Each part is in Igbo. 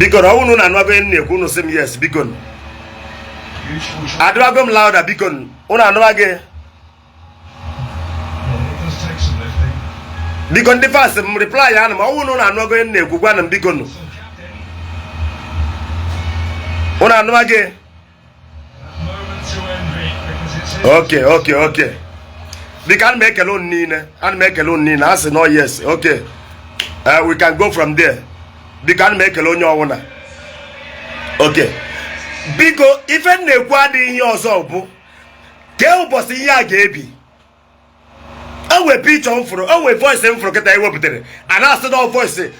Biko, ọ bụrụ na anụwago ihe m na-ekwu, unu sị m yes. Biko, adịwago m louder? Biko, unu anụwago? Biko, ndị fans m, reply anụ ma ọ bụrụ na unu anụwago ihe m na-ekwu, gwanụ m. Biko nụ, unu anụwago? Okay, biko, ana m ekele unu niile, ana m ekele unu niile. A sị no, yes, okay, we can go from there. Biko, ana m ekele onye ọwụna. Okay, biko, ife m na-ekwu adịghị ihe ọzọ, bụ kee ụbọchị ihe a ga-ebi. O nwee picture m fụrụ, o nwee voice m fụrụ kịta ewepụtara, a na-asị na voice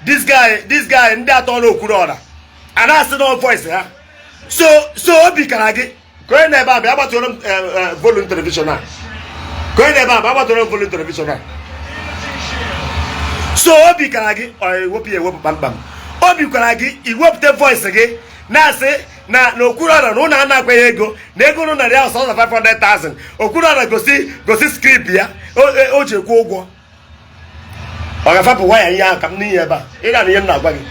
this guy ndị atọ na Okwuluọra, a na-asị na voice ha. So obi kara gị ka onye na-ebe a bịa gbatụrụ m volume television a, ka onye na-ebe a bịa gbatụrụ m volume television a. So obi kara gị, ọ ewepụ ya ewepụ kpamkpam. Obi kwara gị iwepụta voice gị na-asị na Okwuluọra na ụnụ anakwaghị ego, na ego ụnụ narị ahụ sọsọ 500,000. Okwuluọra gosi script ya o ji ekwu ụgwọ. Ọ ga-afapụ waya ihe ahụ ka m n'ihe ebe a. Ị ga na ihe m na-agwa gị,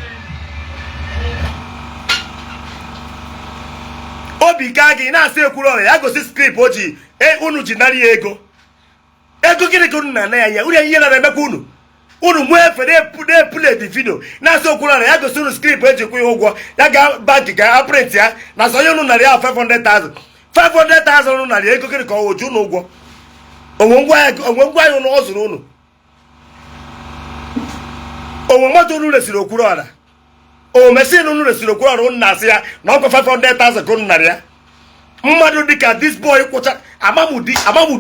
obi gaa gị na-asị Okwuluọra ya gosi script o ji unu ji narị ya ego. Ego gịnị ka unu na-ana ya? Ya unu ihe na-emekwa unu, unu nwee efe na-eplay the video na-asị Okwuluọra ya gosi unu script eji kwụ ya ụgwọ, ya gaa bank ka a print ya na sọ onye unu narị ya 500,000. 500,000 unu narị, ego gịnị ka ọ ji unu ụgwọ? Onwe ngwa ahịa unu ọ zụrụ unu? Onwe moto unu resiri Okwuluọra? O machine unu resiri Okwuluọra? Unu na-asị ya na ọkwa 500,000 ka unu narị ya. Mmadụ dịka this boy kwụcha, amamudi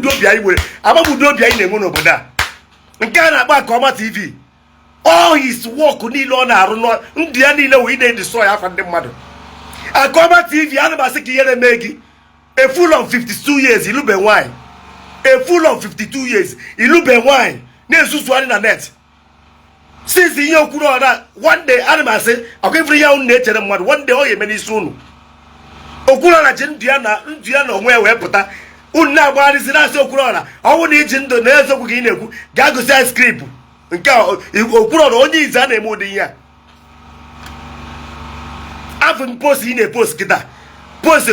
obi anyị nwere, amamudi obi anyị na-enwe n'obodo a, nke a na-akpọ Akọma TV. All his work niile ọ na-arụ, ndụ ya niile wee na-edestroy afa ndị mmadụ. Akọma TV, ana m asị ka ihere mee gị. A fool of 52 years, ilube nwaanyị. A fool of 52 years, ilube nwaanyị, na-ezuzugharị na net since ihe Okwuluọra. One day, ana m asị akwa ifuru ihe unu na-echere mmadụ, one day ọ ga-eme n'isi unu. Okwuluọra ji ndụ ya na ndụ ya na onwe ya wee pụta. Unu na-agbagharịzi na-asị Okwuluọra, ọnwụ na iji ndụ na eziokwu ka ị na-ekwu, gaa gosi anyị script nke Okwuluọra. Onye ize a na-eme ụdị ihe a, afọ m post ị na-epost kịta, post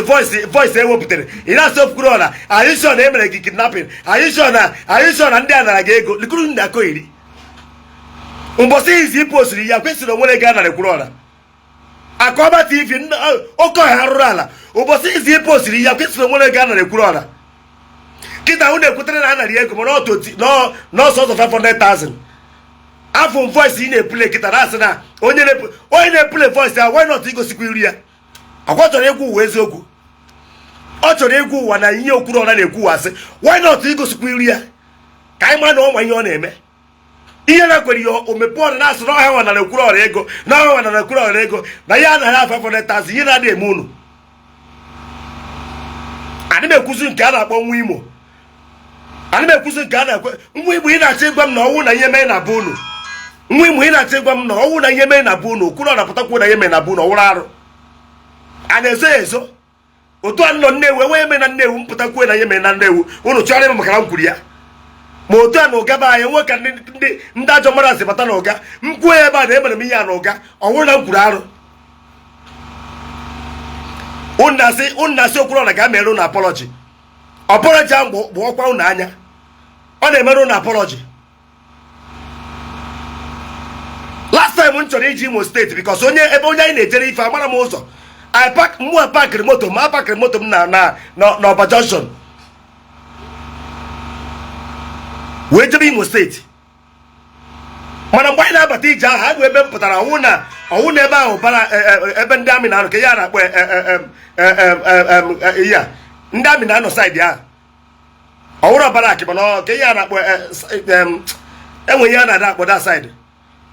voice ewepụtara, ị na-asị Okwuluọra, are you sure na emere gị kidnapping? Are you sure na ndị a nara gị ego? Likuru ndị akọ iri mbọsị izi postiri ya kwesịrị onwere gị anara Okwuluọra. Akọba TV, oke ọha arụrụ ala, ụbọchị izi postiri ya kwesịrị onwere gị anara Okwuluọra. Kịta unu ekwutere na anara ego, mana n'ọsọ ọsọ 500,000. Afọ m voice ị na-eplay kịta na-asị na onye na-eplay voice ya, why not igosikwa iru ya? Akwa chọrọ ịgwa ụwa eziokwu, ọ chọrọ ịgwa ụwa na ihe Okwuluọra na-ekwu asị. Why not igosikwa iru ya ka anyị ma na ọnwa ihe ọ na-eme? Ihe na-ekwere ya omepe ọrụ na-asị na ọha nwa nara Okwuluọra ego, na ọha nwa nara Okwuluọra ego, na ya anaghị 500,000. Ihe na-adị eme unu, adị m ekwuzi nke a na-akpọ nwa Imo, adị m ekwuzi nke a na-ekwe nwa Igbo. Ị na-achọ ịgwa m na ọnwụ na ihe mee na be unu, nwa Imo, ị na-achọ ịgwa m na ọnwụ na ihe mee na be unu, Okwuluọra pụtakwuo na ihe mee na be unu, ọwụrụ arụ a na-ezo ya ezo? Otu a nọ Nnewi, enweghị eme na Nnewi, mpụtakwuo na ihe mere na Nnewi, unu chọrọ ịma maka na m kwuru ya. Ma otu a na ụga be anyị nwe ka ndị ajọ mmadụ si bata na ụga, m kwuo ya ebe a na emere m ihe a na ụga, ọ bụrụ na m kwuru arụ. Unu na-asị Okwuluọra ga-emere unu apology. Apology ahụ bụ ọkwa unu anya ọ na-emere unu apology. Last time m chọrọ iji Imo State, because onye ebe onye anyị na-ejere ife amara m ụzọ, I park, mụ parkịrị moto m, aparkịrị moto m na n'Ọba Junction wee jebe Imo State. Mana mgbe anyị na-abata ije ahụ, agụ ebe m pụtara ọwụ na ebe ahụ bara ebe ndị army na-anọ, ka ya na-akpọ ihe a ndị army na-anọ side ahụ, ọwụrụ barrack, mana ka ihe a na-akpọ, enwe ihe a na-ada akpọ that side,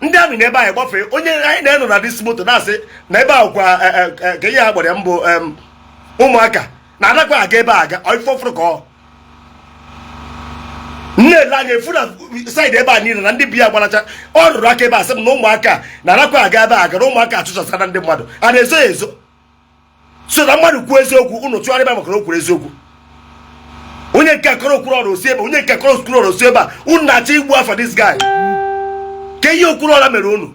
ndị army na ebe ahụ gbafee. Onye anyị na-enọ na this moto na-asị na ebe ahụ kwa ka ihe a kpọrọ ya mbụ, ụmụaka na-anakwa aga ebe a aga ifọfụrụ ka ọ nne-ele anya efu na side ebe a niile na ndị bi ya gbaracha. Ọ rụrụ aka ebe a sị m na ụmụaka na-anakwa aga ebe a aga, na ụmụaka achụchasara ndị mmadụ a na-ezo ya ezo. So na mmadụ kwuo eziokwu, unu tụgharịba maka na o kwuru eziokwu. Onye nke akọrọ Okwuluọra osi ebe, onye nke akọrọ Okwuluọra osi ebe a, unu na-achọ igbu afa this guy. Ka ihe Okwuluọra mere unu?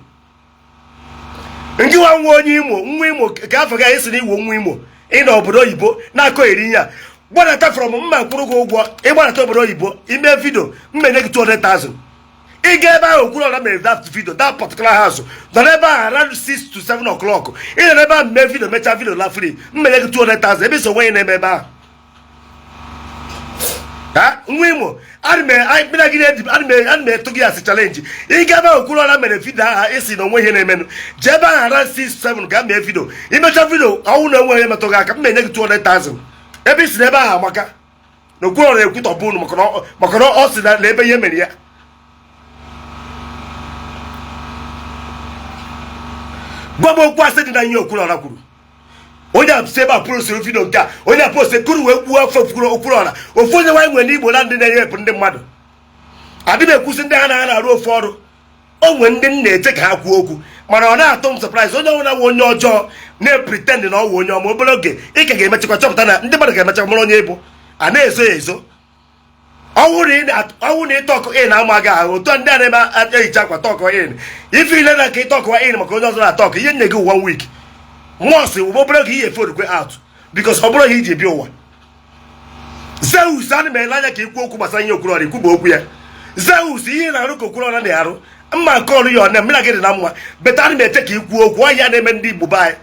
Ngị nwa nwa onye Imo, nwa Imo ka afọ gị esi na iwo nwa Imo, ị nọ obodo oyibo na-akọ eri ihe a. Gbadata from mma kwụrụ gị ụgwọ, ịgbadata obodo oyibo ime video, mma enye gị 200,000. Ị ga ebe ahụ Okwuluọra mere that video, that particular house nọ n'ebe ahụ around 6 to 7 o'clock, ị nọ n'ebe ahụ mee video, mechaa video la free, mma enye gị 200,000. Ebe so onwe na-eme ebe ahụ ha nwa Imo, ana m etu gị asị challenge. Ị ga ebe ahụ Okwuluọra mere video ahụ esi na onwe ihe na-emenụ, jee ebe ahụ around 6 7 ga mee video, imecha video, ọnwụ na onwe ihe metụ gị aka, mma enye gị 200,000. Ebe isi na ebe ahụ amaka na Okwuluọra ekwutọbụ unu maka na ọ sị na ebe ihe mere ya. Gwa m okwu asị dị na ihe Okwuluọra kwuru. Onye a si ebe a postiri video nke a, onye a post kuru wee gbuo afọ Okwuluọra. Ofu onye nwaanyị nwere n'Igbo na ndị na-enyepụ ndị mmadụ adị m ekwusi ndị ha na ha na-arụ ofu ọrụ. O nwere ndị m na-eche ka ha kwuo okwu, mana ọ na-atụ m surprise. Onye ọbụla nwe onye ọjọọ na-epretend na ọ wụ onye ọma, obere oge ị ka ga-emechakwa chọpụta na ndị mmadụ ga-emechakwa mara onye ịbụ. A na-ezo ya ezo. Ọnwụ na ịtalk in ama gị ahụ otu ndị a na-eme ehicha akwa talk in ife ile na ka ịtalkwa in maka onye ọzọ na-atalk ihe nye gị one week mọs, obere oge ihe efe out, because ọ bụrụ ihe iji bịa ụwa. Zeus, ana m ele anya ka ikwu okwu gbasara ihe Okwuluọra, ikwu bụ okwu ya. Zeus, ihe na-arụ ka Okwuluọra na-arụ mma nke ọrụ ya, ọ na mmiri gị dị na mma beta. Ana m eche ka ikwu okwu ọhịa na-eme ndị Igbo be anyị.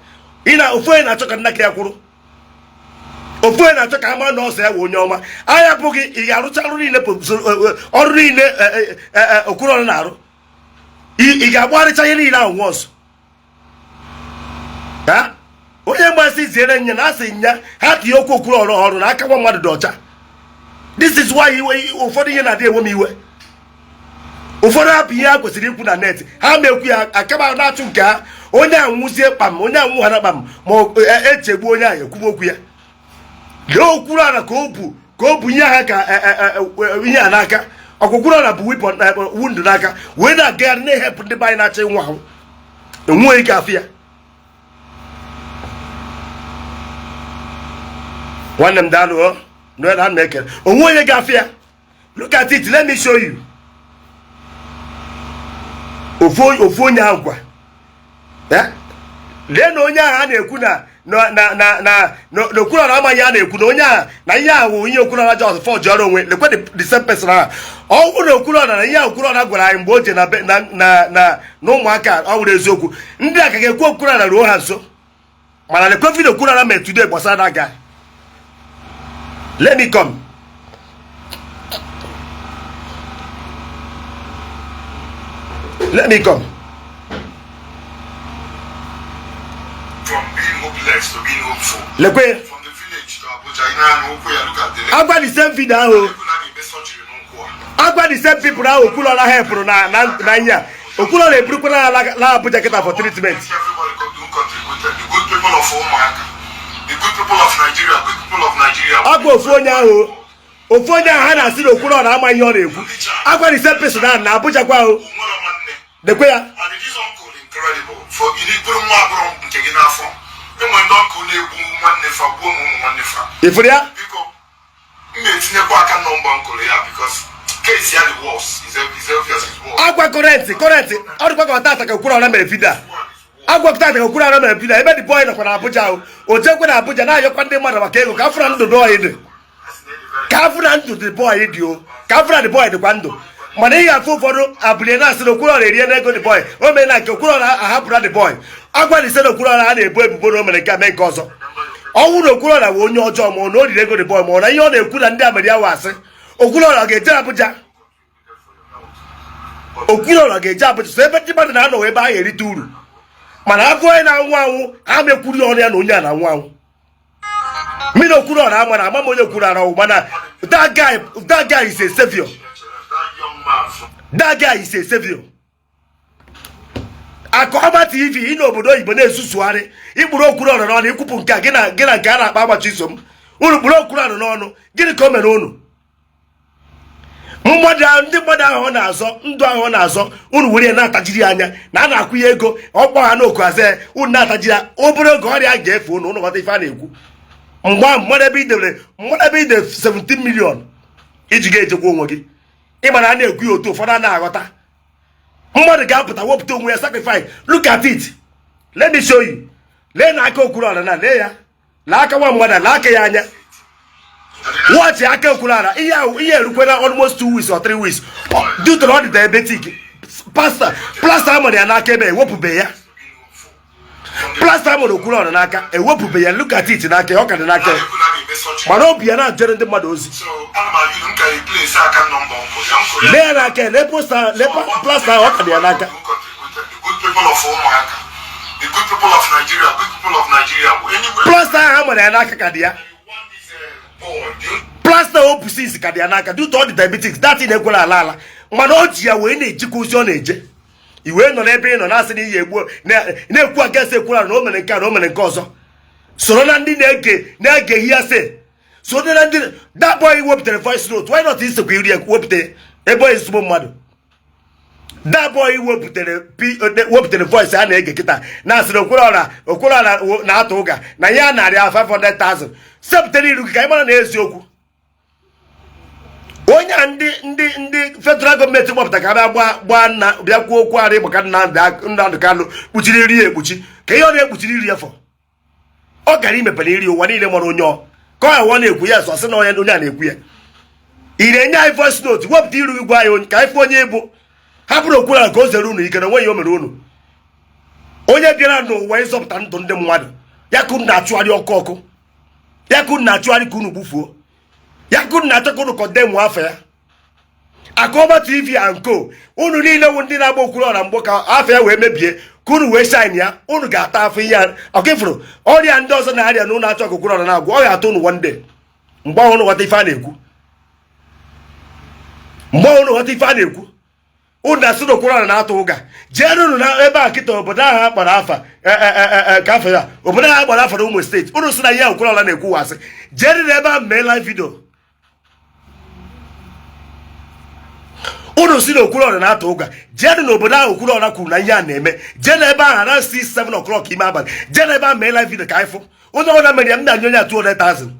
Ị na ofu onye na-achọ ka nna ka ya kwụrụ, ofu onye na-achọ ka a mara na ọsọ ya wụ onye ọma. Anya bụghị ị ga-arụcha ọrụ niile, ọrụ niile Okwuluọra na-arụ, ị ga-agbagharịcha ihe niile ahụ nwa ọsọ. Ha onye mgbasị ziere nya na asị nya ha tinye okwu Okwuluọra ọrụ na aka nwa mmadụ dị ọcha. This is why iwe ụfọdụ ihe na-adị enwe m iwe. Ụfọdụ hapụ ihe ha kwesịrị ikwu na net, ha ma ekwu ya, akaba na-achụ nke ha. Onye anwụzie kpam, onye anwụ ha na kpam, ma echegbu onye ahụ ekwuba okwu ya. Lee Okwuluọra ka o bu ihe ha ka ihe a n'aka. Ọkwụkwụrụ bụ weapon wound n'aka wee na-agagharị na-ehepụ ndị be anyị na-achọ ịnwụ ahụ, enweghị ike afụ ya. Nwanne m, daalụ na m ekele onwe onye ga-afụ ya. Look at it, let me show you. Ofu onye ahụ kwa, lee na onye ahụ a na-ekwu na na na na na na Okwuluọra amaghị a na-ekwu na onye ahụ na ihe ahụ ihe Okwuluọra just forge ọrụ onwe. Lekwe the same person ahụ. Ọ bụrụ na Okwuluọra na ihe ahụ Okwuluọra gwara anyị mgbe o je na na na na na ụmụaka, ọ wụrụ eziokwu, ndị a ka ga-ekwu Okwuluọra ruo ha nso. Mana lekwe video Okwuluọra mere today gbasara that guy. Let me come. Let me come. From being hopeless to being hopeful. Lekwe. From the village to Abuja, ị na-anụ okwu ya, look at the Agwa the same video ahụ. Ego na na-eme surgery n'ụkwụ a. Agwa the same people ahụ Okwuluọra helpụrụ na ihe a. Okwuluọra eburukwara ha la Abuja kịta for treatment. Thank everybody who contributed. The good people of Umuaka, the good people of Nigeria, good people of Nigeria. Agwa ofu onye ahụ, ofu onye ahụ ha na-asị na Okwuluọra ama ihe ọ na-ekwu. Agwa the same person ahụ na Abuja kwa ahụ. Onwere nwanne. Lekwe ya. And this uncle incredible. For ị bụrụ nwa abụrụ nke gị n'afọ. Enwere ndị uncle na-egbu nwanne fa, gbuo ụmụ nwanne fa. Ifuru ya. Biko, m na-etinyekwa aka nọmba uncle ya because case ya the worst. Is obvious is worse. Agwa current ọ dịkwa ka ọtata ka Okwuluọra mere video a. Agwa tata ka Okwuluọra mere video ebe the boy nọkwa na Abuja ahụ. O jekwe na Abuja na-ayọkwa ndị mmadụ maka ego ka afọ na ndụ boy dị, ka afọ na ndụ the boy dị, o ka afọ na the boy dịkwa ndụ. Mana ị ga-afụ ụfọdụ abụlie na-asị na Okwuluọra erie n'ego the boy, o mere na nke Okwuluọra ahapụra the boy. Agwa na ise na Okwuluọra a na-ebo ebubo na o mere nke a mee nke ọzọ. Ọnwụ na Okwuluọra wee onye ọjọọ, ma ọ na o riri ego the boy, ma ọ na ihe ọ na-ekwu na ndị ameri ya wụ asị, Okwuluọra ga-eje Abuja? Okwuluọra ga-eje Abuja so ebe ndị mmadụ na-anọ ebe ahụ erite uru? Mana afọ onye na-anwụ anwụ, ha mekwuru ọnụ ya na onye a na-anwụ anwụ. Mmiri Okwuluọra ama na ama m onye Okwuluọra ọwụ, mana that guy is a savior. That young man from That guy is a savior. Akọma TV, ị n'obodo oyibo na-esusugharị ikpuru Okwuluọra n'ọnụ, ikwupụ nke a gị na gị na nke a na-akpa agbachi iso m unu kpuru Okwuluọra n'ọnụ. Gịnị ka o mere unu? Mmadụ ahụ, ndị mmadụ ahụ ọ na-azọ ndụ ahụ ọ na-azọ, unu were ya na-atajiri ya anya na a na-akwụ ya ego ọkpọ ha n'oku aza ya. Unu na-atajiri ya, obere oge ọrịa ga-efe unu. Unu ghọta ife a na-ekwu mgbe ahụ. Mmadụ ebe idebere, mmadụ ebe ide 17 million iji ga-ejekwa onwe gị. Ịma na a na-ekwu ya otu ụfọdụ a na-aghọta. Mmadụ ga-apụta wepụta onwe ya, sacrifice. Look at it. Let me show you. Lee na aka Okwuluọra na lee ya, lee aka nwa mmadụ, lee aka ya anya. Watch aka Okwuluọra. Ihe ahụ, ihe erukwena almost 2 weeks or 3 weeks due to na ọ dị diabetic. Plaster amụrụ ya n'aka ebe, ewepụbe ya. Plaster amụrụ Okwuluọra n'aka, ewepụbe ya. Look at it, n'aka ya, ọ ka dị n'aka ya. Na-ekwu na a ga-eme surgery. Mana obi ya na-ajere ndị mmadụ ozi. So ana m ayụ m ka e place account number uncle ya, uncle ya. Lee ya n'aka ya, lee plaster, lee plaster ahụ, ọ ka dị ya n'aka. The good people of Ụmụaka, the good people of Nigeria, good people of Nigeria, anywhere Plaster ahụ amụrụ ya n'aka ka dị ya. you want this boy, the Plaster opusis ka dị ya n'aka due to ọ dị diabetics. That thing ekwela ala ala, mana o ji ya wee na-ejikwa ozi ọ na-eje. I wee nọ n'ebe ị nọ na-asị na iyi egbuo, na-ekwu against Ekwula, na o mere nke a, na o mere nke ọzọ. Soro na ndị na-ege ihe asị, soro na ndị that boy wepụtara voice note. Why not isekwa iri ya wepụta ebe ọ ezigbo mmadụ? That boy wepụtara voice a na-ege kịta, na-asịrị Okwuluọra na-atụ ụga na ya narị 500,000. Sepụtara iru gị ka anyị mara na eziokwu. Onye a ndị federal gọọmenti gbapụta ka bịa gbaa nna, bịa kwuo okwu arị maka Nnamdị Kanụ, kpuchiri iri ya ekpuchi. Ka ihe ọ na-ekpuchiri iri ya fọ, ọ gara imepere iri, ụwa niile mara onye ọ ka ọ ya na-ekwu ya. Sọ sị na onye a na-ekwu ya, ị na-enye anyị voice note. Wepụta iru gị, gwa anyị ka anyị fụ onye ịbụ. Hapụrụ Okwuluọra ka o zere unu ike na onweghị o mere unu. Onye bịara n'ụwa ịzọpụta ndụ ndị mmadụ, ya ka unu na-achụgharị ọkụ ọkụ, ya ka unu na-achụgharị ka unu gbufuo, ya ka unu na-achọ ka unu condemn afọ ya. Akọba TV and Co, unu niile wụ ndị na-agba Okwuluọra mgbọ ka afọ ya wee mebie, ka unu wee shine ya. Unu ga-ata afọ ihe ọka ifuru ọrịa ndị ọzọ na-arịa na unu achọ ka Okwuluọra na-agwọ. Ọ ga-atụ unu one day. Mgbe ọhụrụ ghọta ife a na-ekwu, mgbe ọhụrụ ghọta ife a na-ekwu, unu na-asị na Okwuluọra na-atụ ụga. Jeere unu na ebe a kịta, obodo ahụ a kpọrọ afa ka afọ ya, obodo ahụ a kpọrọ afa na Imo Steeti, unu sị na ihe Okwuluọra na-ekwu wasị. Jeere na ebe a mee live video, unu si na Okwuluọra na-atụ ụga. Jeere n'obodo ahụ Okwuluọra kwuru na ihe a na-eme. Jee n'ebe ahụ around 6 7 o'clock ime abalị, jee n'ebe ahụ mee live video ka anyị fụ onye ọbụla mere ya. M na-nye onye a 200,000.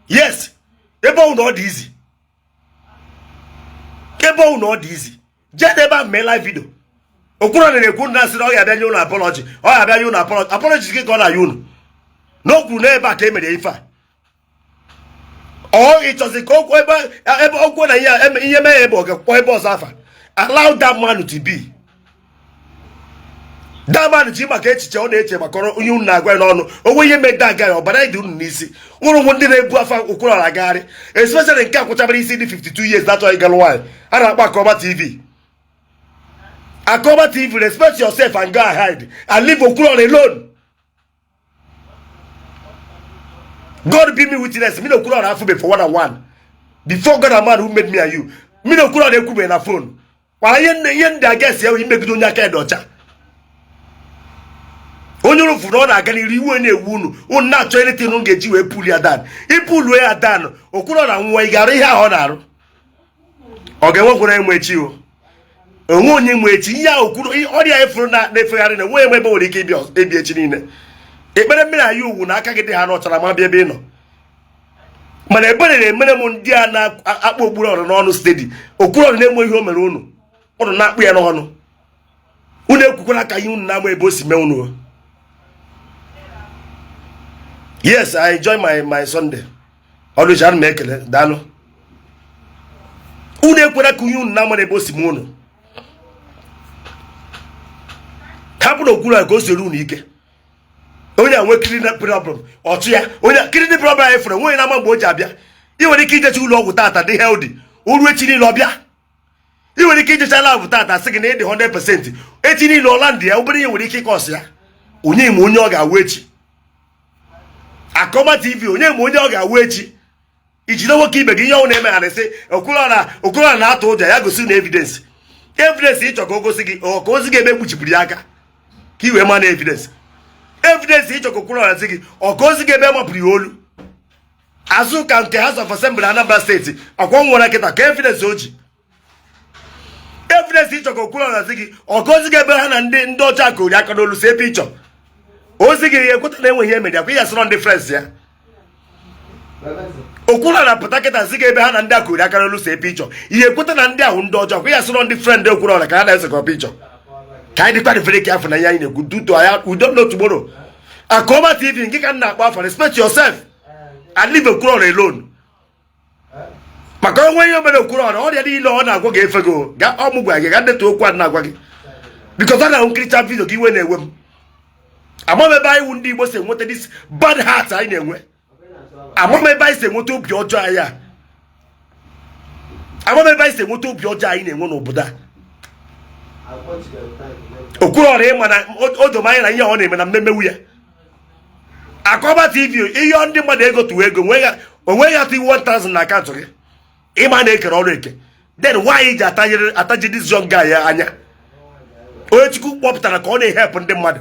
Yes, ebe ọ na ọ dị izi, ebe ọ na ọ dị izi, jee n'ebe ahụ mee live video. Okwuluọra na-ekwu na asị na ọ ga-abịa nye unu apology, ọ ga-abịa nye unu apology. Apology gị ka ọ na-aya unu na o kwuru n'ebe a ka e mere ife a. Ọ ịchọzi ka okwu ebe okwu na ihe mee ebe ọ ga-akpọ ebe ọzọ afa. Allow that man to be. That man ji maka echiche ọ na-eche maka onye unu na-agwa ya n'ọnụ onwe ihe mee that guy. Ọbara dị unu n'isi. Ụrụ ụmụ ndị na-ebu afa Okwuluọra agagharị, especially nke akwụchabara isi dị 52 years na-achọghị ịgalụ nwaanyị a na-akpọ Akọba TV. Akọba TV, respect yourself and go ahead and leave Okwuluọra alone. God be me witness, me na Okwuluọra afụbe for one on one. Before God and man who made me and you, me na Okwuluọra ekwube na phone kwara ihe nne ihe ndị aga esi ya imegide onye aka ya dị ọcha. Onye unu fụrụ ọ na-aga n'iru, iwe na-ewu unu. Unu na-achọ anything unu ga-eji wee pull ya down. Ipuluo ya down, Okwuluọra nwụọ, ị ga-arụ ihe ahụ ọ na-arụ? Ọ ga-enwekwara enwe echi o onwe onye nwe echi. Ihe ahụ kwuru, ọrịa efuru na-efegharị na enweghị ebe nwere ike ịbịa echi niile. Ekpere mmiri anyị ugwu na aka gị dị ha n'ọchara ma bịa ebe ị nọ. Mana ebere na-emere m ndị a na-akpọ Okwuluọra n'ọnụ steady. Okwuluọra na-enwe ihe o mere unu, unu na-akpụ ya n'ọnụ. Unu ekwukwala ka ihe unu na-agba ebe o si mee unu. Yes, I enjoy my Sunday. Ọlụchi, ana m ekele, daalụ. Unu ekwela ka ihe unu na-amara ebe o si mee unu. Hapụ na Okwuluọra ka o zere unu ike. Onye a nwee kidney problem, ọchụ ya. Onye kidney problem anyị fụrụ, onye na-ama mgbe o ji abịa. Ị nwere ike ijecha ụlọ ọgwụ tata dị healthy, oru echi niile ọbịa. Ị nwere ike ijecha lab tata, sị gị na ịdị 100%, echi niile ọla ndị ya. Obere ihe nwere ike ịkọsị ya. Onye ma onye ọ ga-awụ echi? Akọma TV, onye ma onye ọ ga-awụ echi? Ijide nwoke ibe gị, ihe ọ na-eme ha na-esi Okwuluọra na-atụ ụjọ ya. Gosi na evidence, evidence ịchọ ka o gosi gị, ọ ka ozi gị ebe ekpuchipụrụ ya aka ka i wee ma na evidence, evidence ịchọ ka Okwuluọra sị gị, ọ ka ozi gị ebe mapụrụ ya olu azụ ka nke House of Assembly Anambra Steeti ọkwọ nwere kịta ka evidence o ji. Evidence ịchọ ka Okwuluọra sị gị, ọ ka ozi gị ebe ha na ndị ọcha kori aka n'olu si ebe ịchọ ozi gị ya ekweta na enweghị ihe mere ya kwa ya sịrọ ndị friends ya. Okwuluọra pụta kịta sị gị ebe ha na ndị akori aka n'olu si ebe ịchọ ihe ekweta na ndị ahụ ndị ọjọọ kwa ya sịrọ ndị friend Okwuluọra ka ha na-esekọ picture. Ka anyị dịkwa very careful na ihe anyị na-ekwu due to anya, we don't know tomorrow. Akoma TV nke ka m na-akpọ afa, respect yourself and leave Okwuluọra alone, maka onwe ihe mere Okwuluọra, ọrịa niile ọ na-agwọ ga-efe gị. Ga ọmụ gwa gị ga ndeta okwu a na-agwa gị, because ọ na-ahụ nkiricha video gị, iwe na-ewe m. Ama m ebe anyị wụ ndị Igbo si enweta this bad heart anyị na-enwe. Ama m ebe anyị si enweta obi ọjọọ anyị a. Ama m ebe anyị si enweta obi ọjọọ anyị na-enwe n'obodo a. Okwuluọra, ịma na o dom anya na ihe ọ na-eme na mmemewu ya. Akọba TV, ihe ndị mmadụ ego tụwa ego onweghị atụ 1000 na account gị, ịma na-ekere ọrụ eke. Then why ji ataji this young guy ya anya, onye Chukwu kpọpụtara ka ọ na-ehepụ ndị mmadụ?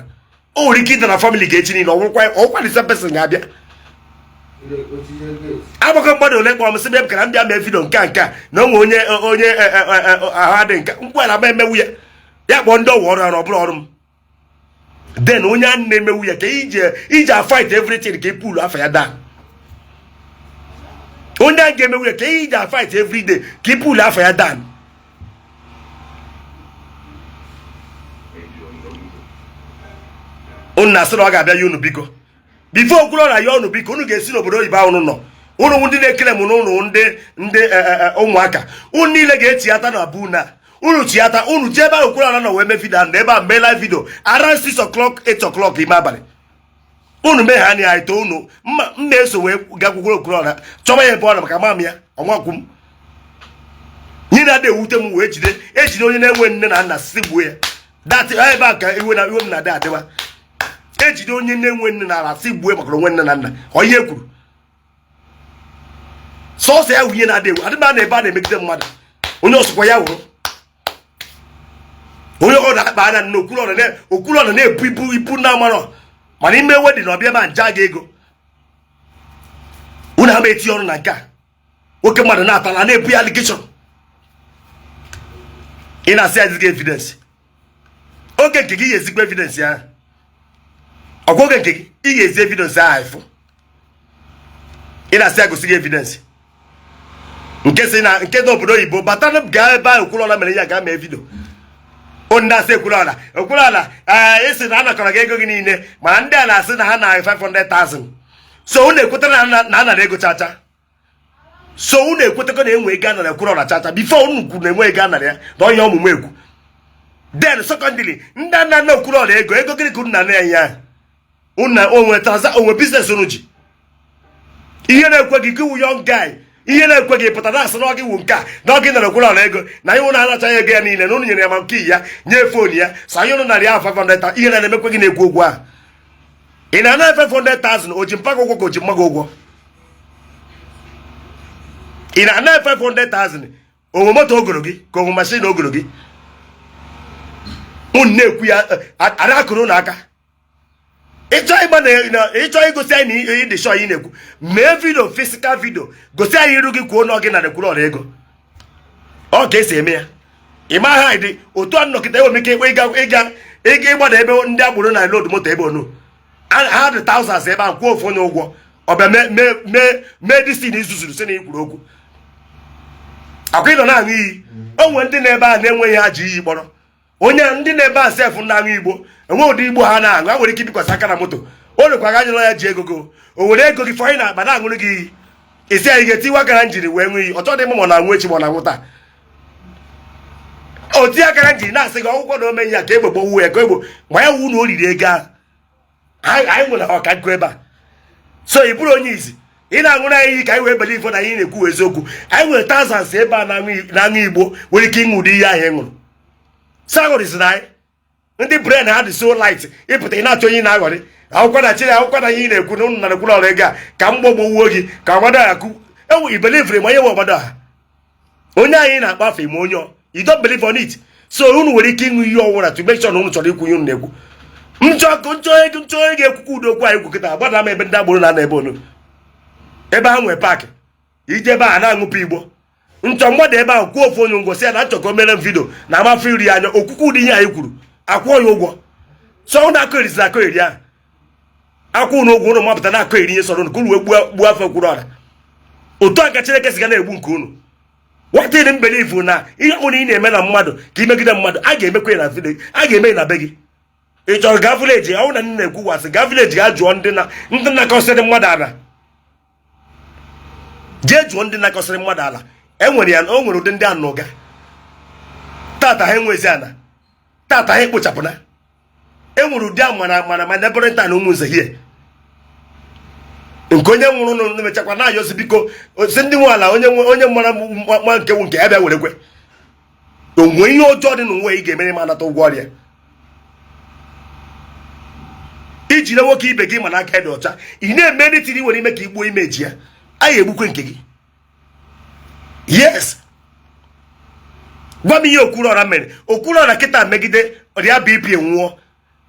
O nwere ike ịda na family ga-echi niile, ọnwụkwa the same person ga-abịa. Agbakọ mmadụ ole kpọrọ m sị bịa ka m bịa mee video nke a, nke a na onwe onye onye ahụ adị nka nkwara ma emewu ya, ya kpọọ ndị ọwụ ọrụ arụ, ọ bụrụ ọrụ m. Then onye a na-emewu ya ka ije ije a fight everything ka ị pull afọ ya down. Onye a ga-emewu ya ka ije a fight every day ka ị pull afọ ya down. Unu na-asị na ọ ga-abịa ya unu biko, before Okwuluọra ya unu biko, unu ga-esi n'obodo oyibo ahụ unu nọ, unu ndị na-ekele m n'ụlọ, ndị ụmụaka unu niile ga-echighata na bu na unu chighata, unu jee ebe ahụ Okwuluọra nọ wee mee video ahụ, na ebe a mee live video around 6 o'clock, 8 o'clock ime abalị. Unu mee ha anya anyị too unu mma. M na-eso wee gakwukwuru Okwuluọra chọba ya ebe ọ nọ, maka ama m ya ọnwakwu m. Ihe na-adị ewute m wee jide ejide onye na-enwe nne na nna si gbuo ya. That ebe a ka iwe na iwe m na-adị adịwa. Ejide onye na-enwe nne na ala si gbuo maka onwe nne na nna, ọ ihe kwuru sọsọ ya wunye na-adị ewu adịba na ebe a na-emegide mmadụ. Onye ọsụkwa ya wụrụ onye ọ na-akpa anya na Okwuluọra na-ebu ibu ibu na amarọ, mana ime wedding na ọbịa ebe a nja gị ego. Unu ama eti ọrụ na nke a, nwoke mmadụ na-atala na-ebu ya allegation, ị na-asị ya ezigbo evidence. Oge nke gị ga-ezigbo evidence ahụ, ọgwa oge nke gị ị ga-ezi evidence ahụ ịfụ. Ị na-asị ya gosi gị evidence nke si na nke dị obodo oyibo bata gaa ebe ahụ Okwuluọra mere ya, gaa mee video. Ndị asị Okwuluọra, Okwuluọra ee, isi na anakọrọ gị ego gị niile, mana ndị a na-asị na ha na 500,000. So unu ekwetara na anara ego chacha? So unu ekwetakọ na enwe ego anara Okwuluọra chacha? Before unu kwuru na enwe ego anara ya na onye ọmụmụ egwu. Then secondly, ndị nna nna Okwuluọra ego, ego gịnị ka unu na-ana ya? Ihe ahụ unu onwe transa onwe business unu ji ihe na-ekwe gị, gị wụ young guy, ihe na-ekwe gị pụtara asị na ọ gị wụ nke a na ọ gị nara Okwuluọra ego, na ihe unu anachaghị ego ya niile, na unu nyere ya ma nke ya nye phone ya sa anyị unu narị ahụ 500. Ihe na-emekwe gị na-ekwu okwu ahụ, ị na-ana 500,000, o ji mpa gị ụgwọ ka o ji mma gị ụgwọ? Ị na-ana 500,000, onwe moto ogoro gị ka onwe machine ogoro gị? Unu na-ekwu ya ara akụrụ unu aka. Ịchọ ịgba na ịchọ igosi anyị na ịdị sure ị na-ekwu, mee video, physical video, gosi anyị iru gị, kwuo na ọ gị nara Okwuluọra ego. Ọ ka esi eme ya. Ị ma ha dị otu a nnọkịta, enwere m ike ịga ịga ịga ịgbada ebe ndị agboro na load moto ebe onu ha dị thousands ebe ahụ, kwụọ ofu onye ụgwọ, ọbịa mee mee mee mee this izuzuru si na ikwuru okwu akwa. Ị nọ na-aṅụ iyi, o nwere ndị na-ebe a na-enweghị ha ji iyi kpọrọ onye. Ndị na-ebe a sef na-aṅụ igbo, enwe ụdị igbo ha na-aṅụ, ha nwere ike ibikwasị aka na moto. O rekwa gị anya ya ji ego gị, o were ego gị fọnyị na akpa na-aṅụrụ gị iyi. Isi anyị ga-etiwe aka na njiri wee ṅụ iyi, ọ chọrọ ịmụ ma ọ na-anwụ echi ma ọ na-anwụ taa. O tinye aka na njiri na-asị gị ọgwụkwọ na ome ya ka egbe gbọwuo ya, ka egbe ma ya wu na o riri ego ahụ. Anyị nwere ọka nkụ ebe a. So ị bụrụ onye izi, ị na-aṅụrụ anyị iyi ka anyị wee believe na anyị na-ekwu eziokwu. Anyị nwere thousands ebe a na-aṅụ igbo nwere ike ịṅụ ụdị ihe ahụ ị ṅụrụ. Saghọrịsị na anyị ndị brain ha dị so light, ịpụta ị na-achọ onye ị na-aghọrị. Akwụkwọ na chiri akwụkwọ na ihe ị na-ekwu na ụnụ nara kwuru ọrụ ego a ka m gbọgbọwuo gị ka ọgbado ya kụ ewu. I believe ma onye nwe ọgbado ha, onye anyị na-akpa afọ ime onye you don't believe on it. So unu nwere ike ịṅụ ihe ọwụra to make sure na unu chọrọ ikwu ihe unu na-ekwu. Nchọ nchọ ego, nchọ onye ga-ekwukwu udo okwu anyị kwu kịta, gbada m ebe ndị agboro na-ana ebe onu ebe ha nwee park ije ebe a na-aṅụpụ igbo. Nchọ mmadụ ebe ahụ kwuo ofu onye ụgwọ, si ya na nchọ ka o mere m video na amafọ iri anya okwukwu ụdị ihe anyị kwuru, akwụọ ya ụgwọ. So ụnụ akọ eriziri akọ eri ahụ, akwụ ụnụ ụgwọ, ụnụ mapụta na-akọ eri ihe sọrọ unu ka unu wee gbuo afọ kwuru ọra. Otu a ka Chineke si ga na-egbu nke unu. One thing m believe na ihe ọbụla ị na-eme na mmadụ ka imegide mmadụ, a ga-emekwa ya na village, a ga-eme ya na be gị. Ị chọrọ gaa village, ọ na nna ekwu wasị gaa village, gaa jụọ ndị na ndị nakọsịrị mmadụ ala. Jee jụọ ndị nakọsịrị mmadụ ala. Enwere ya, o nwere ụdị ndị anụga tata ha enwezi ana tata ha ekpochapụna. Enwere ụdị amara mara ma neighboring town Ụmụnze hie nke onye nwụrụ nụ mechakwa na-ayọzi, biko, si ndị nwe ala, onye onye mara ma nke wu nke ya bịa werekwe onwe. Ihe ọjọọ dị n'ụwa ị ga-emere ma anata ụgwọ ọrịa ijide nwoke ibe gị, mana aka dị ọcha, ị na-eme anything ị nwere ime ka igbuo imeji ya, anyị egbukwe nke gị. Yes, gwa m ihe Okwuluọra mere. Okwuluọra kịta megide ọrịa BP nwụọ,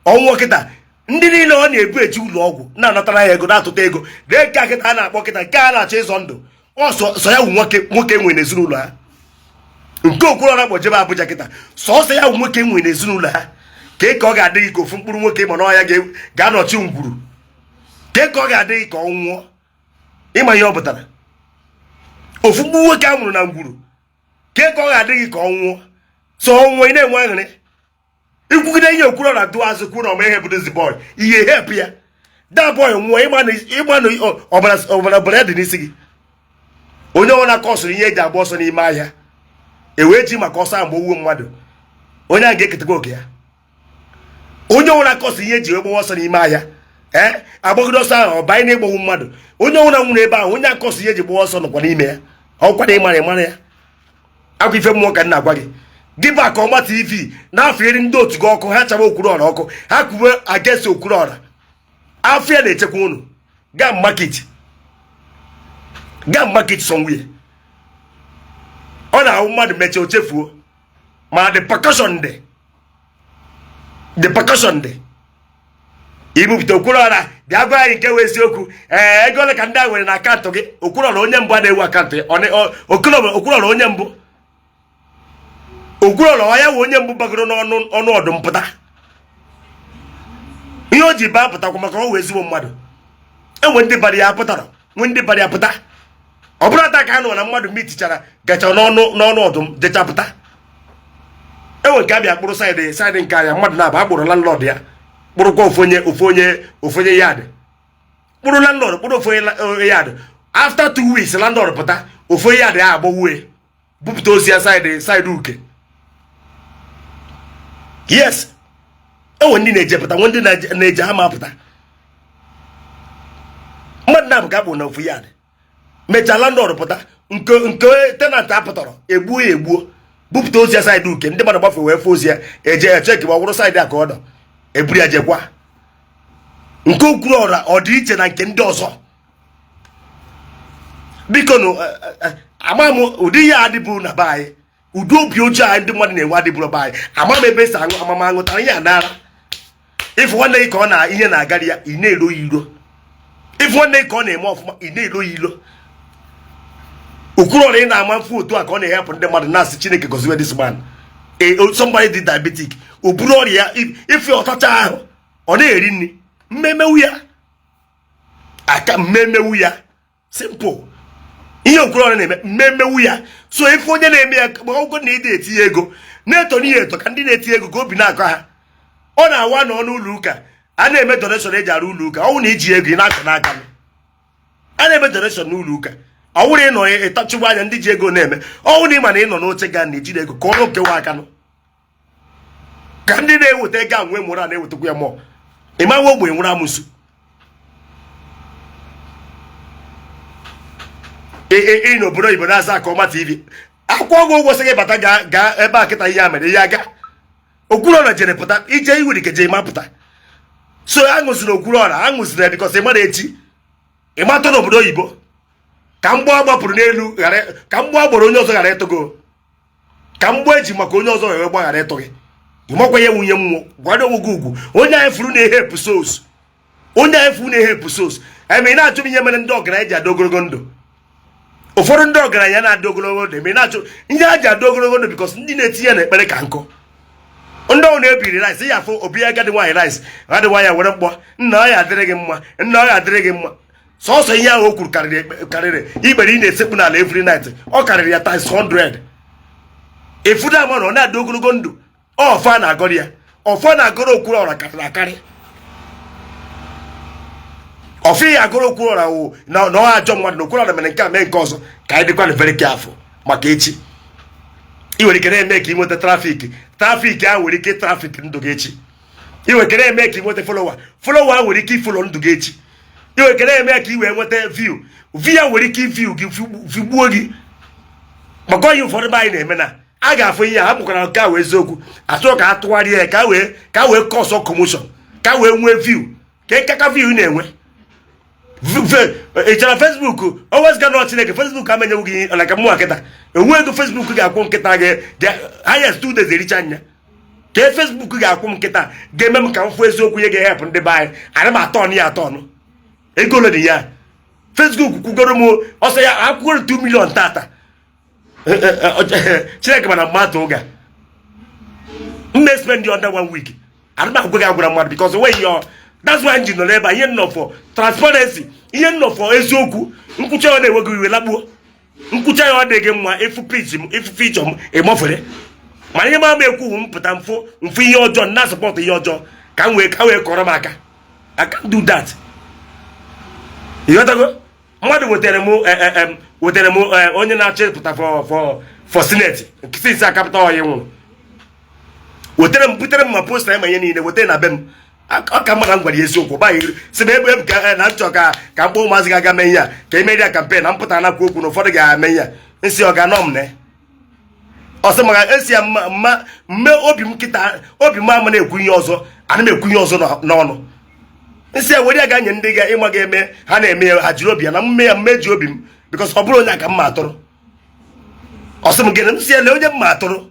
ọnwụọ kịta, ndị niile ọ na-ebu eji ụlọ ọgwụ na-anatara ya ego, na-atụta ego dee nke a kịta a na-akpọ kịta nke a na-achọ ịzọ ndụ ọsọ sọ ya wụ nwoke nwoke nwere n'ezinụlọ ha. Nke Okwuluọra kpọjebe Abuja kịta, sọsọ ya wụ nwoke nwere n'ezinụlọ ha. Ka ka ọ ga-adị gị ka ofu mkpụrụ nwoke ma na ọya ga-anọchi ngwuru, ka ka ọ ga-adị gị ka ọ nwụọ? Ịma ihe ọ pụtara, ofu mkpụrụ nwoke a nwụrụ na ngwuru, ka ka ọ ga-adị gị ka ọ nwụọ? So ọ nwụọ, ị na-enwe aṅụrị ikwugide ihe Okwuluọra dụ azụ kwuru na ọma ihe bụ this boy ihe help ya. That boy nwụọ, ịma na ọbara ọbara ọbara dị n'isi gị. Onye ọbụla kọsụrụ ihe eji agba ọsọ n'ime ahịa, ewee ji maka ọsọ ahụ owuwe mmadụ, onye ahụ ga-eketakwa oke ya. Onye ọbụla kọsụrụ ihe eji wee gbawa ọsọ n'ime ahịa, ee, agbagide ọsọ ahụ, ọ banye n'ịgbagbu mmadụ, onye ọbụla nwụrụ ebe ahụ, onye akọsụ ihe eji gbawa ọsọ nọkwa n'ime ya. Ọkwa na ịmara ịmara ya akwa ife mmụọ ka m na-agwa gị. Gị bụ Akọma TV na-afọ eri ndị otu gị ọkụ, ha chaba Okwuluọra ọkụ, ha kwuwe against Okwuluọra. Afọ ya na-echekwa unu. Gaa market, gaa market somewhere, ọ na-ahụ mmadụ mechaa o chefuo, ma the percussion dị, the percussion dị. Ibupụta Okwuluọra bịa gwa anyị nke wee eziokwu. Ee, ego ole ka ndị a nwere na akaụntụ gị? Okwuluọra onye mbụ a na-ewu akaụntụ ya. Okwuluọra onye mbụ, Okwuluọra ọ ya wụ onye mbụ bagoro n'ọnụ ọnụ ọdụm pụta. Ihe o ji baa pụtakwa maka ọ wụ ezigbo mmadụ. Enwe ndị bara ya pụtara, nwee ndị bara ya pụta. Ọ bụrụ taa ka a nọ na mmadụ mitichara gacha n'ọnụ n'ọnụ ọdụm jecha pụta. Enwe nke abịa kpụrụ side side nke anya mmadụ na-aba akpụrụ landlord ya, kpụrụkwa ofu onye, ofu onye, ofu onye yard, kpụrụ landlord, kpụrụ ofu onye yard. After 2 weeks, landlord pụta, ofu onye yard ya agbawue, bupụta ozi ya side side uke. Yes, enwe ndị na-eje pụta, nwe ndị na-eje ha ma pụta. Mmadụ na-abụ ka akpụ na ofu yard, mechaa landlord pụta, nke tenant apụtara, egbuo ya egbuo, bupụta ozi ya side uke. Ndị mmadụ gbafe wee fụ ozi ya, eje echeki ma ọ bụrụ side a ka ọ nọ, eburu ya jekwa. Nke Okwuluọra ọ dị iche na nke ndị ọzọ. Biko nụ, ama m ụdị ihe adịbụ na be anyị. Ụdị obi ojii anyị ndị mmadụ na-enwe adịbụrụ be anyị. Ama m ebe esi aṅụ amama aṅụtara ihe a nara. Ịfụ nwanne gị ka ọ na ihe na-agara ya, ị na-elo ya iro. Ịfụ nwanne gị ka ọ na-eme ọfụma, ị na-elo ya ilo. Okwuluọra ị na-ama mfu otu a ka ọ na-ehepụ ndị mmadụ na-asị Chineke gọziwe this man. Somebody dị diabetic, o buru ọrịa ya, ife ọtacha ahụ, ọ na-eri nri mmemewu ya aka mmemewu ya. Simple ihe Okwuluọra na-eme, mmemewu ya. So ife onye na-eme ya, ma ọgwụgwọ na ịdị etinye ego na-eto n'ihe eto ka ndị na-etinye ego ka obi na-akọ ha. Ọ na-awa nọ n'ụlọ ụka a na-eme donation eji arụ ụlọ ụka. Ọnwụ na iji ego ị na-akọ n'aka m a na-eme donation n'ụlọ ụka, ọ bụrụ ịnọ ịtachigbu anya ndị ji ego na-eme. Ọnwụ na ịma na ị nọ n'oche ga na ejiri ego ka ọrụ nkewa aka nụ ka ndị na-eweta ego a nwee mụrụ a na-ewetakwa ya mmụọ. Ịma nwa ogbenye nwụrụ amụsụ ị n'obodo oyibo na-aza Akọma TV akwụkwọ ọgwụ ụgwọ sị gị bata gaa gaa ebe a kịta. Ihe a mere ihe aga Okwuluọra jere pụta ije iwere ike jee ma pụta. So aṅụziri Okwuluọra, aṅụziri ya because ị mara echi ịmatụ n'obodo oyibo ka mgbọ agbapụrụ n'elu ghara ka mgbọ agbara onye ọzọ ghara ịtụ gị, ka mgbọ eji maka onye ọzọ wee gbaghara ịtụ gị. Ịmakwa ya nwunye mmụọ gwara onwe gị ugwu. Onye anyị furu na-ehepụ sos, onye anyị furu na-ehepụ sos eme. Ị na-achụ m ihe mere ndị ọgaranya ji adị ogologo ndụ. Ụfọdụ ndị ọgaranya na-adị ogologo ndụ, eme ị na-achụ ihe ha ji adị ogologo ndụ because ndị na-etinye n'ekpere ka nkụ. Ndị ọ na-ebiri rice ya afụ obi agadi nwaanyị rice, agadi nwaanyị were mkpọ, "Nna, ọ ya adịrị gị mma. Nna, ọ ya adịrị gị mma." Sọsọ ihe ahụ o kwuru karịrị ikpere ị na-esekpu n'ala every night. Ọ karịrị ya times 100. Efuda ama na ọ na-adị ogologo ndụ. Ọfọ a na-agọrọ ya, ọfọ na-agọrọ Okwuluọra karịrị akarị. Ọfọ ya agọrọ Okwuluọra wụ na ọ ajọ mmadụ, na Okwuluọra mere nke a, mee nke ọzọ. Ka anyị dịkwa very careful maka echi. Ị nwere ike na-eme ka ị nweta traffic, traffic ahụ nwere ike traffic ndụ gị echi. Ị nwere ike na-eme ka ị nweta follower, follower ahụ nwere ike ifollow ndụ gị echi. Ị nwere ike na-eme ka ị wee nweta view, view ahụ nwere ike view gị vigbuo gị. Maka onye ụfọdụ be anyị na-eme na a ga-afụ ihe a ha bụkwara nke ahụ eziokwu, atụrụ ka a tụgharịa ya ka wee cause commotion, ka wee nwee view, ka nkaka view na-enwe. Ị chọrọ Facebook always ga nọ Chineke. Facebook amenyewu gị like mụnwa nkịta enwe ego. Facebook ga-akwụ nkịta gị highest 2 days ericha anya. Ka Facebook ga-akwụ m nkịta ga-eme m ka m fụ eziokwu ihe ga-ehepụ ndị be anyị. Ana m atọ ya atọ ego ole dị ya. Facebook kwugoro m ọsọ ya akwụgoro 2 million tata. Chineke mana mmadụ ụga m na-spend under one week. Ana m agwa gị agwara mmadụ because onweghị ihe. That's why ji nọ n'ebe a. Ihe nọ for transparency, ihe nọ for eziokwu. Nkwụcha ya ọ na-enwe gị iwe, lakpuo. Nkwụcha ya ọ dị gị mma. Ịfụ page m, ịfụ feature m, ịmafere. Mana ihe ma ekwu, m pụta mfụ mfụ ihe ọjọọ na support ihe ọjọọ ka m wee kọrọ m aka. I can't do that. Ịghọtago? Mmadụ wetara m onye na-achọ ịpụta for senate since akapụta ọyị nwụrụ. Wetara m, butere m ma poster ma ihe niile, wetara na be m. Ọ ka mma na m gwara ya eziokwu gbaghị si m ebe ebuka na nchọ ka mkpọ ụmụazị ga-aga mee ihe a, ka emeri ya campaign, na mpụta nakwu okwu na ụfọdụ ga-eme ihe a. Nsị ọ ga-anọ m ne ọ sị maka esi ya mma mma mme obi m kịta, obi m ama na-ekwu ihe ọzọ, ana m ekwu ihe ọzọ n'ọnụ. Nsị ya were ya ga nye ndị ga ịma ga-eme ha na-eme ya, ha jiri obi ya na mme ya mmeji obi m, because ọ bụrụ onye a ka mma atụrụ. Ọ sị m gịnị? M sị ya lee onye mma atụrụ,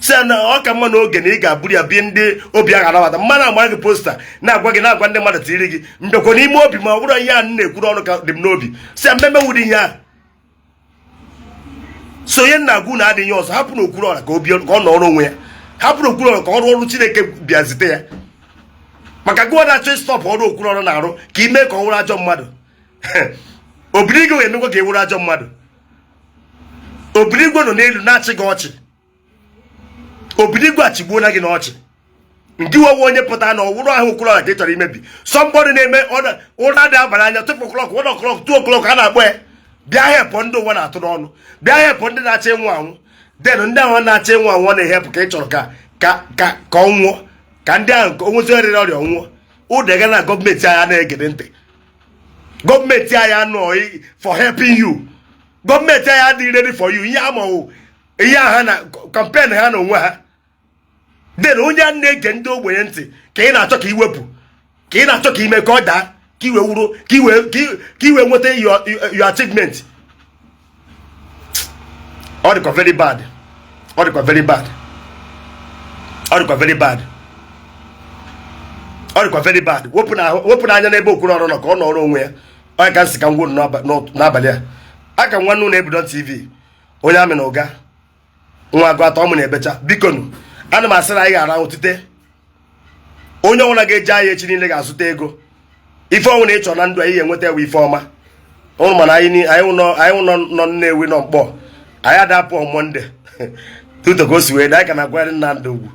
si ya na ọ ka mma n'oge na ị ga-abụrụ ya bie ndị obi agha anabata mmanụ amara gị poster na-agwa gị, na-agwa ndị mmadụ tiri gị mbịakwa n'ime obi. Ma ọ bụrụ ihe a m na-ekwuru ọnụ ka dị m n'obi, si ya mmemme wuri ihe a. So onye nna agwụ na adịghị ọzọ, hapụ na Okwuluọra ka obi ka ọ nọrọ onwe ya. Hapụ na Okwuluọra ka ọ rụọ ọrụ Chineke bịa zite ya. Maka gụọ na-achọ ịstop ọrụ Okwuluọra na-arụ ka ime ka ọ wụrụ ajọ mmadụ, obirigwe ga-emekwa ka ị wụrụ ajọ mmadụ. Obirigwe nọ n'elu na-achị gị ọchị. Obirigwe achịgbuola gị n'ọchị. Nke iwewe onye pụtara na ọwụrụ ahụ Okwuluọra ka ị chọrọ imebi. Somebody na-eme ụra dị abalị anya, 2 o'clock, 1 o'clock, 2 o'clock, a na-akpọ ya, bịa hepụ ndị ụwa na-atụ n'ọnụ, bịa hepụ ndị na-achọ ịnwụ anwụ. Then ndị ahụ na-achọ ịnwụ anwụ na-ehepụ ka ị chọrọ ka ọ nwụọ, ka ndị ahụ ka o nwezi ọrịa ọrịa nwụọ. Ụdega na gọọmenti anyị na-egede ntị. Gọọmenti anyị anọ for helping you. Gọọmenti anyị adịghị ready for you. Ihe ama wụ ihe ha na campaign ha na onwe ha. Then onye a na-ege ndị ogbenye ntị ka ị na-achọ ka iwepụ, ka ị na-achọ ka ime ka ọ daa, ka iwe wuru, ka iwe nweta your achievement. Ọ dịkwa very bad, ọ dịkwa very bad, ọ dịkwa very bad, ọ dịkwa very bad. Wepụ n'anya n'ebe Okwuluọra nọ ka ọ nọrọ onwe ya. Onye ka nsị ka m gwuru n'abalị a aka nwanne ụlọ Ebidon TV, onye amị na ụga nwa agụ atọ mụ na-ebecha. Bikonu, ana m asị na anyị ga-ara otite. Onye ọbụla ga-eje ahịa echi niile ga-azụta ego. Ife ọnwụ na ị chọrọ na ndụ anyị ga-enweta ewe ife ọma ụnụ. Mana anyị nọ Nnewi, nọ Mkpọ, anyị adapụ Monday tuto ka o si wee dị. Anyị ka na-akwanyere Nnamdị ugwu.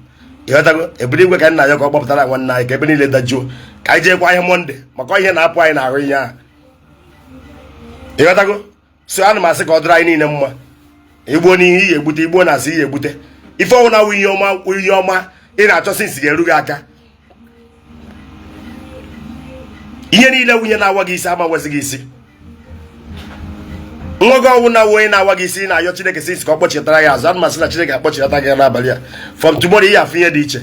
Ịghọtago? Ebiri igwe ka nna ya ka ọ gbapụtara nwanne anyị, ka ebe niile dajuo, ka anyị jeekwa ahịa Monday, maka ihe na-apụ anyị n'ahụ ihe ahụ. Ịghọtago? So ana m asị ka ọ dịrị anyị niile mma. Igbuo n'ihe ihe egbute, igbuo na asị ihe egbute. Ife ọnwụ na-awụ ihe ọma, ihe ọma ị na-achọsi nsi ga-eru gị aka. Ihe niile nwunye na-awa gị isi ama wezi gị isi. Nwa gị ọnwụ na onye na-awa gị isi na-ayọ Chineke si ka ọ kpọchitara ya azụ. Ana m asị na Chineke akpọchitata gị n'abalị a. From tomorrow, ihe afụ ihe dị iche.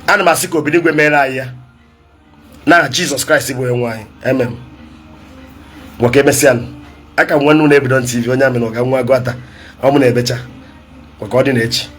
Ana m asị ka obinigwe mere anyị ya n'aha Jizọs Kraịst bụ onye nwe anyị. Amen. Nwoke emesịanụ. Aka nwanne ụlọ Ebidon TV, onye amị na ọga nwa agụ ata ọ mụ na-ebecha maka ọ dị na echi.